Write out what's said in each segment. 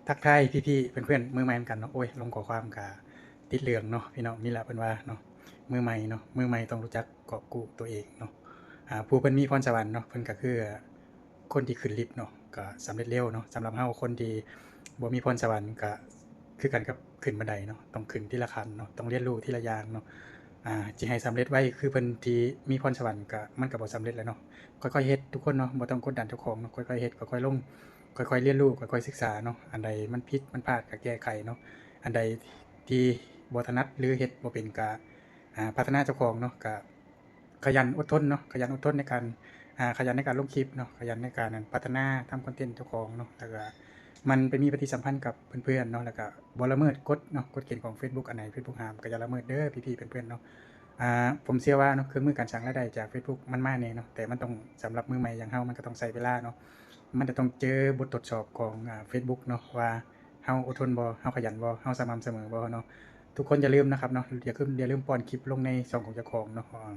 ທັກທາຍພີ່ໆ ເພື່ອນໆ ມືໃໝ່ນຳກັນເນາະ. ໂອ້ຍ ລົງຂໍ້ຄວາມກະຕິດເລື່ອງເນາະ ພີ່ນ້ອງ. ນີ້ແຫຼະເພິ່ນວ່າເນາະ ມືໃໝ່ເນາະ ມືໃໝ່ຕ້ອງຮູ້ຈັກກອບກູ້ຕົວເອງເນາະ. ອ່າ ຜູ້ເພິ່ນມີພອນສະຫວັນເນາະ ເພິ່ນກະຄືຄົນທີ່ຂຶ້ນລິບເນາະ ກະສຳເລັດເລັວເນາະ. ສຳລັບເຮົາຄົນທີ່ບໍ່ມີພອນສະຫວັນ ກະຄືກັນກັບຂຶ້ນບັນໄດເນາະ ຕ້ອງຂຶ້ນທີລະຂັ້ນເນາະ ຕ້ອງຮຽນຮູ້ທີລະຢ່າງເນາະ. ອ່າ ຊິໃຫ້ສຳເລັດໄວຄືເພິ່ນທີ່ມີພອນສະຫວັນ ກະມັນກະບໍ່ສຳເລັດແຫຼະເນາະ. ຄ່ອຍໆເຮັດທຸກຄົນເນາະ ບໍ່ຕ້ອງກົດດັນເຈົ້າຂອງເນາະ ຄ່ອຍໆເຮັດ ຄ່ອຍໆລົງ ຄ່ອຍໆຮຽນຮູ້ ຄ່ອຍໆສຶກສາເນາະ. ອັນໃດມັນຜິດມັນພາດກະແກ້ໄຂເນາະ ອັນໃດທີ່ບໍ່ຖະໜັດ ຫຼືເຮັດບໍ່ເປັນກະ ອ່າ ພັດທະນາເຈົ້າຂອງເນາະ. ກະຂະຫຍັນອົດທົນເນາະ ຂະຫຍັນອົດທົນໃນການ ອ່າ ຂະຫຍັນໃນການລົງຄລິບເນາະ ຂະຫຍັນໃນການ ອັນ ພັດທະນາ ທຳຄອນເທັນເຈົ້າຂອງເນາະ. ແລ້ວກະມັນໄປມີປະຕິສຳພັນກັບເພື່ອນໆເນາະ ແລ້ວກະບໍ່ລະເມີດກົດເນາະ ກົດເກນຂອງ Facebook ອັນໃດ Facebook ຫ້າມກະຢ່າລະເມີດເດີພີ່ໆ ເພື່ອນໆເນາະ. ອ່າ ຜົມເຊື່ອວ່າເນາະ ເຄື່ອງມືການສ້າງລາຍໄດ້ຈາກ Facebook ມັນມາແນ່ເນາະ ແຕ່ມັນຕ້ອງ ສຳລັບມືໃໝ່ຢ່າງເຮົາ ມັນກະຕ້ອງໃຊ້ເວລາເນາະ. ມັນຈະຕ້ອງເຈີບົດທົດສອບຂອງ ອ່າ Facebook ເນາະ ວ່າເຮົາອົດທົນບໍ່ ເຮົາຂະຫຍັນບໍ່ ເຮົາສະໝ່ຳສະເໝີບໍ່ເນາະ. ທຸກຄົນຢ່າລືມນະຄັບເນາະ ຢ່າລືມ ຢ່າລືມປ້ອນຄລິບລົງໃນຊ່ອງຂອງເຈົ້າຂອງເນາະ. ອ່າ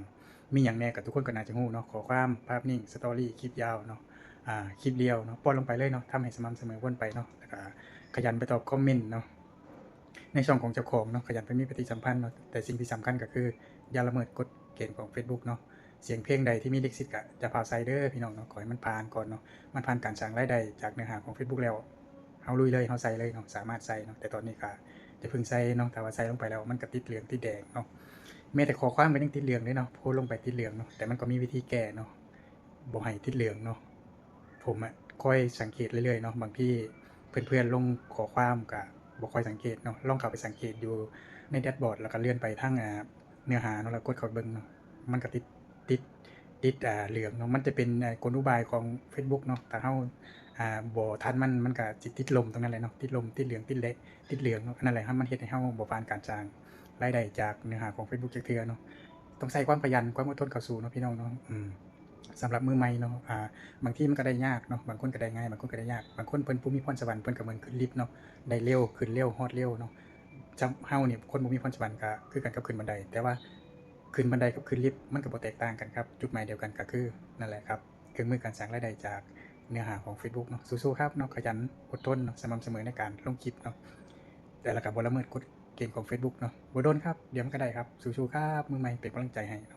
ມີຫຍັງແດ່ກະທຸກຄົນກະໜ້າຈະຮູ້ເນາະ ຂໍ້ຄວາມ ພາບນິ້ງ ສະຕໍຣີ ຄລິບຍາວເນາະ ອ່າ ຄລິບລຽວເນາະ ປ້ອນລົງໄປເລີຍເນາະ ທຳໃຫ້ສະໝ່ຳສະເໝີວົນໄປເນາະ. ແລ້ວກະຂະຫຍັນໄປຕອບຄອມເມັນເນາະ ໃນຊ່ອງຂອງເຈົ້າຂອງເນາະ ຂະຫຍັນໄປມີປະຕິສຳພັນເນາະ. ແຕ່ສິ່ງທີ່ສຳຄັນກະຄືຢ່າລະເມີດກົດເກນຂອງ Facebook ເນາະ. ສຽງເພງໃດທີ່ມີລິຂະສິດກະຢ່າຟ້າວໃສ່ເດີພີ່ນ້ອງເນາະ ຂໍໃຫ້ມັນຜ່ານກ່ອນເນາະ. ມັນຜ່ານການສ້າງລາຍໄດ້ຈາກເນື້ອຫາຂອງ Facebook ແລ້ວ ເຮົາລຸຍເລີຍ ເຮົາໃສ່ເລີຍເນາະ ສາມາດໃສ່ເນາະ. ແຕ່ຕອນນີ້ກະຢ່າເພິ່ງໃສ່ເນາະ ຖ້າວ່າໃສ່ລົງໄປແລ້ວມັນກະຕິດເຫຼືອງຕິດແດງເນາະ. ແມ້ແຕ່ຂໍ້ຄວາມກະຍັງຕິດເຫຼືອງເລີຍເນາະ ໂພສລົງໄປຕິດເຫຼືອງເນາະ. ແຕ່ມັນກໍມີວິທີແກ້ເນາະ ບໍ່ໃຫ້ຕິດເຫຼືອງເນາະ. ຜົມອະ ຄອຍສັງເກດເລື້ອຍໆເນາະ ບາງທີເພື່ອນໆລົງຂໍ້ຄວາມກະບໍ່ຄ່ອຍສັງເກດເນາະ. ລອງເຂົ້າໄປສັງເກດຢູ່ໃນແດັຊບອດ ແລ້ວກະເລື່ອນໄປທາງ ອ່າ ເນື້ອຫາເນາະ ແລ້ວກົດເຂົ້າໄປເບິ່ງເນາະ ມັນກະຕິດ ຕິດ ຕິດ ອ່າ ເຫຼືອງເນາະ. ມັນຈະເປັນ ອ່າ ກົນອຸບາຍຂອງ Facebook ເນາະ ຖ້າເຮົາ ອ່າ ບໍ່ທັນມັນ ມັນກະຊິຕິດລົມຕົງນັ້ນແຫຼະເນາະ ຕິດລົມ ຕິດເຫຼືອງ ຕິດແລະ ຕິດເຫຼືອງເນາະ. ອັນນັ້ນແຫຼະ ມັນເຮັດໃຫ້ເຮົາບໍ່ຜ່ານການສ້າງລາຍໄດ້ຈາກເນື້ອຫາຂອງ Facebook ຈັກເທື່ອເນາະ. ຕ້ອງໃຊ້ຄວາມຂະຫຍັນ ຄວາມອົດທົນເຂົ້າສູ້ເນາະ ພີ່ນ້ອງເນາະ. ອືມ ສຳລັບມືໃໝ່ເນາະ ອ່າ ບາງທີມັນກະໄດ້ຍາກເນາະ ບາງຄົນກະໄດ້ງ່າຍ ບາງຄົນກະໄດ້ຍາກ. ບາງຄົນເພິ່ນບໍ່ມີພອນສະຫວັນ ເພິ່ນກະເໝືອນຂຶ້ນລິບເນາະ ໄດ້ເລັວ ຂຶ້ນເລັວ ຮອດເລັວເນາະ. ຈຳເຮົານີ້ ຄົນບໍ່ມີພອນສະຫວັນກະຄືກັນກັບຂຶ້ນບັນໄດ ແຕ່ວ່າຂຶ້ນບັນໄດກັບຂຶ້ນລິບມັນກະບໍ່ແຕກຕ່າງກັນຄັບ ຈຸດໝາຍດຽວກັນກະຄື ນັ້ນແຫຼະຄັບ ເຄື່ອງມືການສ້າງລາຍໄດ້ຈາກເນື້ອຫາຂອງ Facebook ເນາະ. ສູ້ໆຄັບເນາະ ຂະຫຍັນ ອົດທົນເນາະ ສະໝ່ຳສະເໝີໃນການລົງຄລິບເນາະ ແຕ່ລະກະບໍ່ລະເມີດກົດເກນຂອງ Facebook ເນາະ. ບໍ່ດົນຄັບ ດຽວມັນກະໄດ້ຄັບ. ສູ້ໆຄັບ ມືໃໝ່ເປັນກຳລັງໃຈໃຫ້ເນາະ.